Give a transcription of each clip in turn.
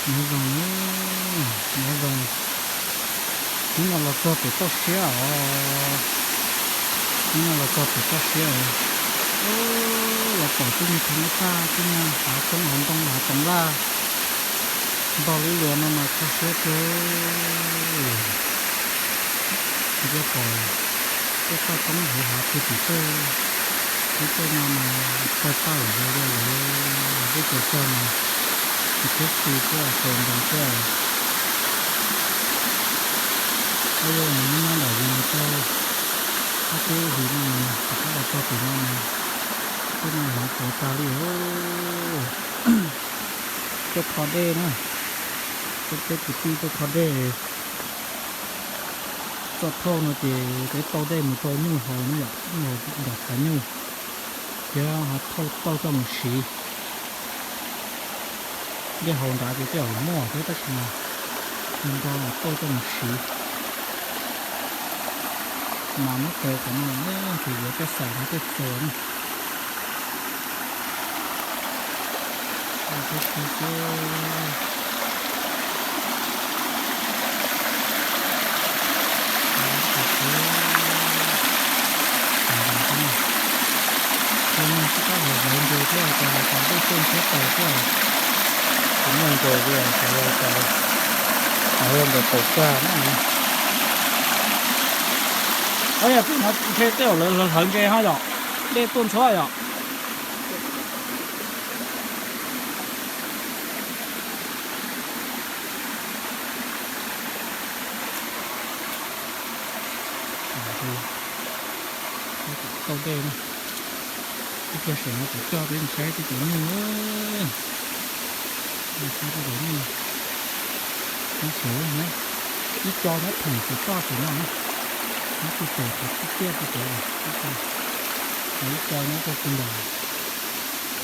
Nyob zoo, nyob zoo. Hnub no los txog pem toj siab os. Hnub no los txog pem toj siab os. Los pom tej niag thaj neeb tag, tej niag hav xyoob hav ntoo hav toov laj ntog lub luas no mas kho siab kawg. Ntsia pom tej toj roob hauv hav pug tim tej, lub tej no mas tawg paj lawm, zoo li lawv peb cov cog mas tsis thiab xis thiab, txaus ntsoov thiab. Peb yuav mus nyob nyob nram yus tau ob peb hlis no mas rov qab los txog tim no mas tej no heev pov tas li. Tuaj kho dej na, peb kwv tij tuaj kho dej. Txoj thauj no ces peb tau dej mus rau nyuj haus na yom, nyuj haus nram tshav nyuj, thiab ho thauj tauj coj mus siv. Dej haus nrad ces tej zaum muaj thiab tab sis mas nco los tauj coj mus siv. Mas muab taws qhov no ces yuav tej xaim no tej txuas na. Ces neeg tsis kab hauv lawv nce thiab, cov lawv cov dej tuaj ntshiab taws thiab, tsis muaj nce li, cov lawv cov lawv ntawm taus tsag na. Yog pem no ntshe tej zaum lawv hlawv nce ho yom, dej tuaj ntxhuab yom. Tau dej na. Ib pliag saum no kuv coj peb mus saib tej cov nyuj. Saib tej cov nyuj. Nyob saum no, ib co nyob pheem tim toj tim no na. Nyob pem pem qhov tiaj tiaj pem, ib co nyob rau puag nram,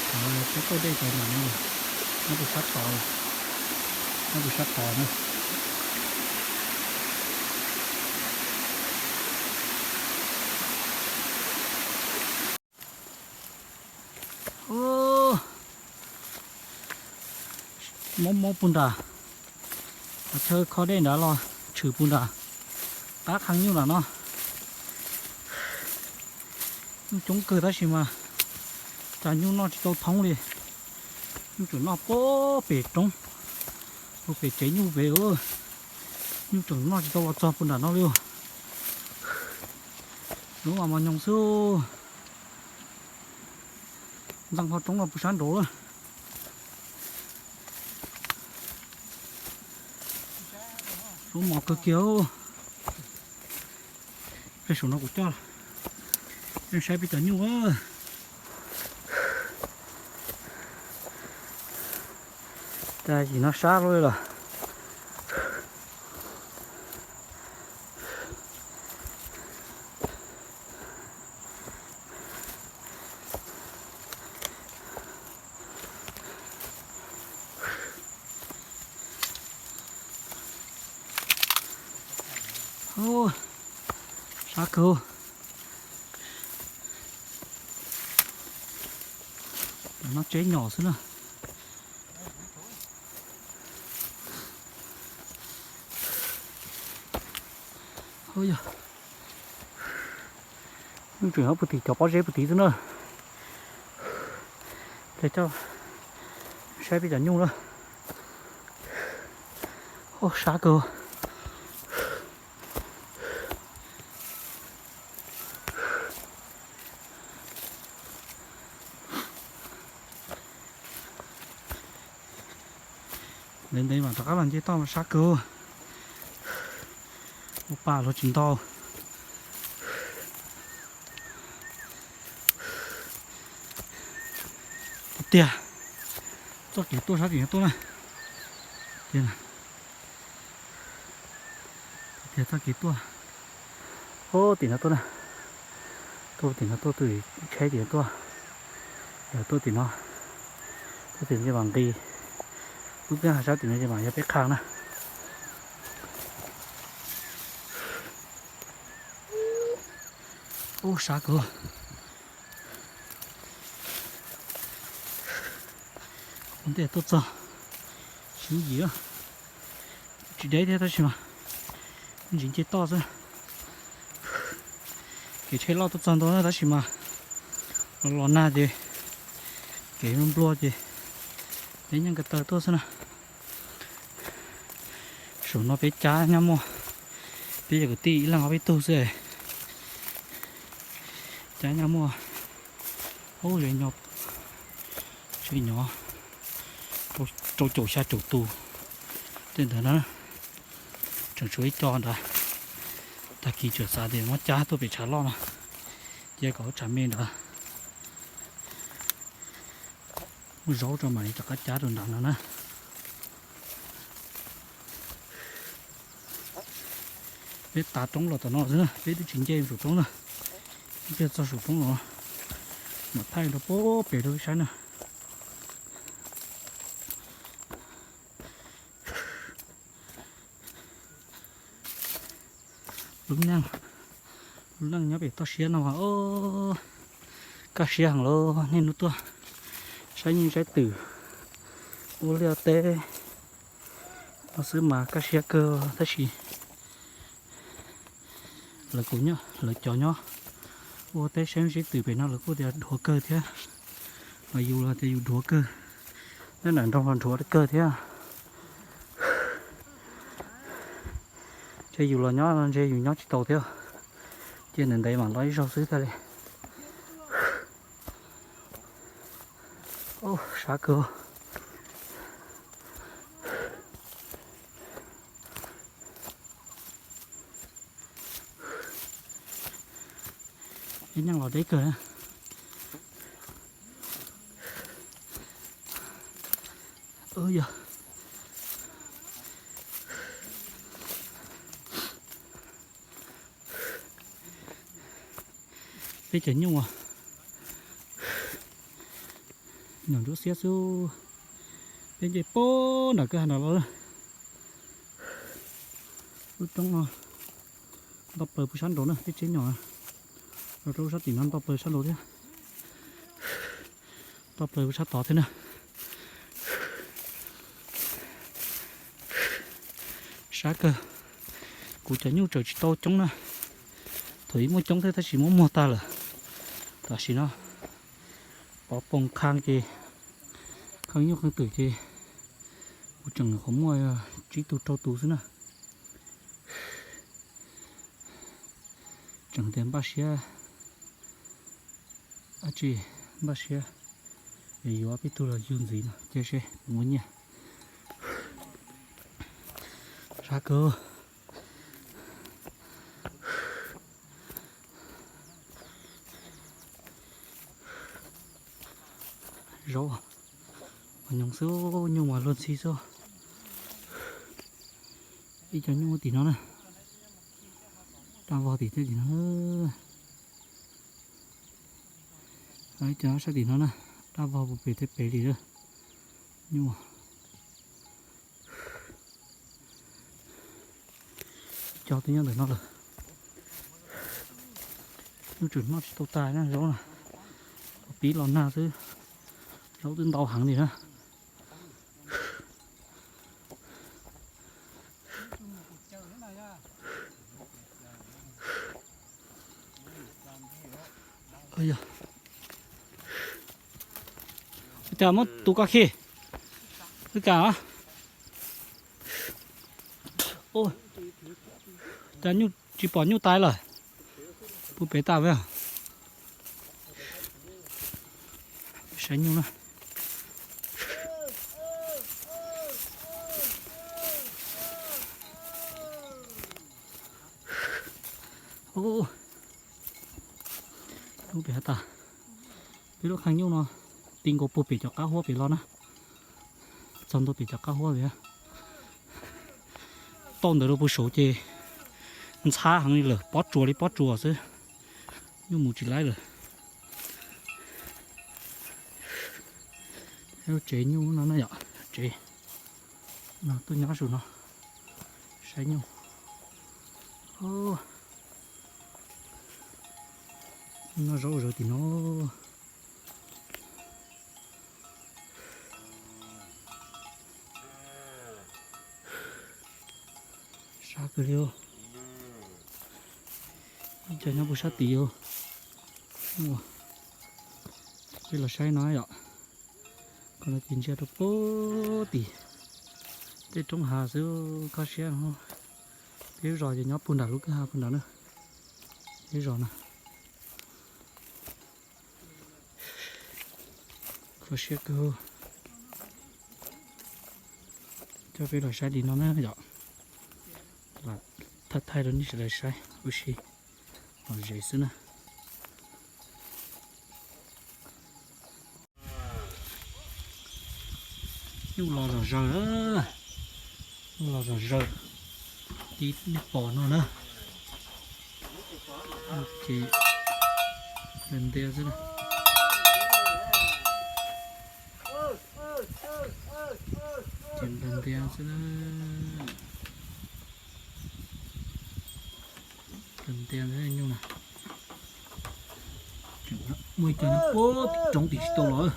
qhov peb tuaj dej tau nram no, nyob rau sab tod, nyob rau sab tod na. Mob mob puag nram, qhov chaw kho dej nrad los tshwm puag nram qab qhov nyuj nram no. Nyuj coob kawg tab sis mas cas nyuj noj tsis tau thoob li. Nyuj tseem noj puag pem roob, puag pem tsev nyuj pem. Nyuj tseem noj tsis tau los txog puag nram no li. Lub mas mos nyoos xwb. Ntxeev qhov roob los puag sab nraud lawm. Lub mos kawg kiag. Peb saum no kuv coj saib peb cov nyuj. Cas yim no sab lub li lawm. Sab kawg. Cov no tsheb nyom xwb na. Nyuj tseem nyob puag tim cov pob zeb puag tid xwb na. Pliag coj saib peb cov nyuj na. Sab kawg. Ntev ntev mam rov qab los nce toj mas sab kawg. Ua pa luag tsis ntau. Tiag tiag, txoj kev tuaj sab tim no tuaj na. Tiag, tiag txoj kev tuaj. Ub, tim no tuaj na. Tuaj tim no tuaj, tuaj tshaib tim no tuaj. Yog tuaj tim no, tuaj tim no ces mam nqis. Lub teb hav sab tim no ces mam yog peb qha na. Ub, sab kawg. Ua ntej tuaj txog, Ib yim tsis deb thiab tab sis mas ntsis nce toj xwb. Kev tsheb loj tuaj txog ntau na tab sis mas los nag ces kev nplua ces peb nyeej ko taw tuaj xwb na. Saum no peb cab nyab muaj, peb yog kwv tij ib leeg ob peb tug xwb. Cab nyab muaj, ub, ze nyo, ze nyo rau caum xya caum tus tej ntawd na. Tseem tshuav ib co ntawd, tag kis tseem xav tias muab cab tuaj pem tshav loj no, cia kom tshav me ntawd. Muab zaub rau mam li rov qab cab rau nram no na. Peb tav roob los tom no xwb na, peb twb tsis nce saum roob na. Ib pliag txog saum roob los mam thaij rau pem rau peb saib na. Lub neej, lub neej nyob pem toj siab no mas kaj siab heev lauj. Niaj hnub tuaj saib nyuj saib twm, ua liaj teb no xwb mas kaj siab kawg tab sis lawv kuj nyob, lawv cov nyob ua teb saib nyuj saib twm pem no lawv kuj tias dhuav kawg thiab. Mas yus los tias yus dhuav kawg, nyob nram nroog los dhuav kawg thiab. Ces yus los nyob no ntshe yus nyob tsis tau thiab. Ces ntev ntev mam los ib zaug xwb thiaj li. Sab kawg. Ib nyeej los deb kawg. Yog peb cov nyuj nyuam ntsuab xiab xwb. Peb nce pem nram kwj ha nram los lawm. Lub roob no nto plaws puag sab nraud na, peb tsheb nyom los rau lub sab tim no nto plaws sab nraud thiab. Nto plaws puag sab tod thiab na. Sab kawg. Kuv cov nyuj tseem tsis tau coob na. Thaum ub muaj coob thiab tab sis muab muag tag lawm. Tam sim no pov poos qhaj ces, qhaj nyuj qhaj twm ces kuv tseem nyuam qhuav muaj tsib tug rau tus xwb na. Tseem tias npaj siab, dab tsi, npaj siab yuav peb tug los yug ntxiv no cia seb puas muaj nyiaj. Sab kawg. Zaub mas nyoos xwb, nyuj mas luag ntxhi xwb. Ib co nyuj tim no na, daj vog tim tej tim no. Ib co sab tim no na, daj vog puag pem tej pem li na. Nyuj co twb nyob ntawm no lawm. Nyuj tseem noj tsis tau tas na zaub na, pib los nag xwb, zaub twb ntau heev li na. Cas muab tus ko khi, wb kam, cas nyuj tsis pom nyuj tais lawm, puag pem tas peb. Saib nyuj na. Lub pem has tas, peb lub qhaj nyuj no ti nkaus puag pem cov qab huab pem los na. Txog ntua pem cov qab huab pem, tauj ntawd rau puag saud ces ntxhab heev li lawm, pob tsuas li pob tsuas xwb, nyuj mus tsis laib lawm. Lub tsev nyuj no na yom, tsev no tuaj nyob saum no saib nyuj. Noj zaub zaws tim no. Kawg li, cov nyob puag sab tid os. Peb los saib no yom. Qhov no ces ntsia rau puag tim tej roob hav xwb, kho siab. Peb lub zos ces nyob puag nram lub kwj ha puag nrad na. Peb zos na. Kho siab kawg. Coj peb los saib li no na yom. Thaij thaij rau nej sawv daws saib ua si, los ze xwb na. Nyuj los zom zaws, nyuj los zom zaws, tib nej pom no na. Ces ntias ntias xwb na. Ces ntias ntias xwb na. Ntias ntias nyuj na. Muaj ib co nyob puag tim roob tim tsis tau los.